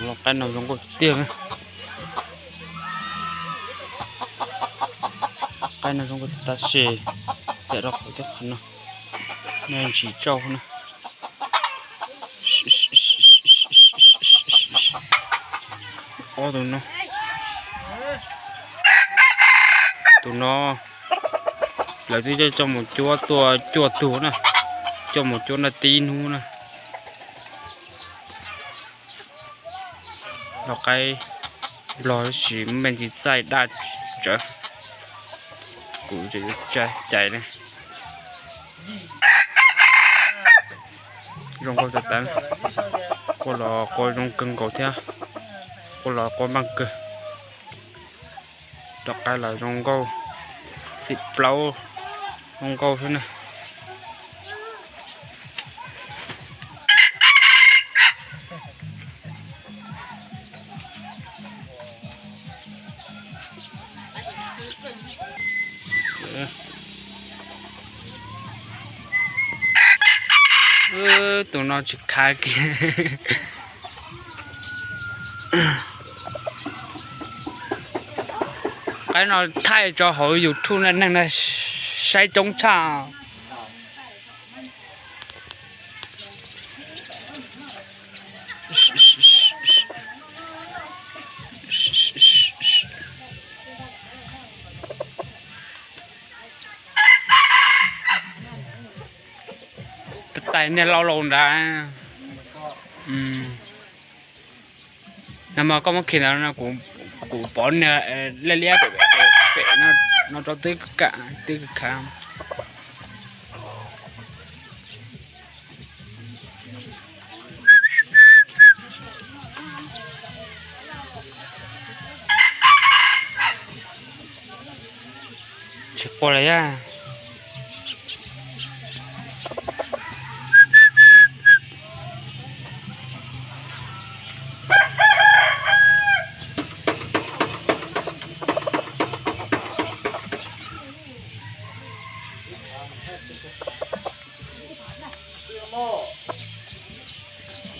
Los qaib no zoo nkauj tiag. Qaib no zoo nkauj tiag tab sis xiam rau qhov tias qhov no nws ntsis tsauj na. Ob tug no, tus no lawv twb coj mus cuab tuaj cuaj tug na, coj mus cuab na tib hnub na. Los qaib nplog tab sis me ntsis txaij daj tsawv, kuv cais ne. Zoo nkauj tas tas, quaj los quaj zoo kawg nkaus thiab, quaj los quaj npaaj kawg. Los qaib los zoo nkauj, xim plaub zoo nkauj thiab na. Tus no tsis khav kiag. Qaib no thaij tso hauv YouTube na neeg na, saib coob tshaj. Tais niag laus laus nrad. Nag hmo koj muab khi ntawd no kuv pom niag liab liab pem no rau twb kam twb khav. Tsis quaj li a.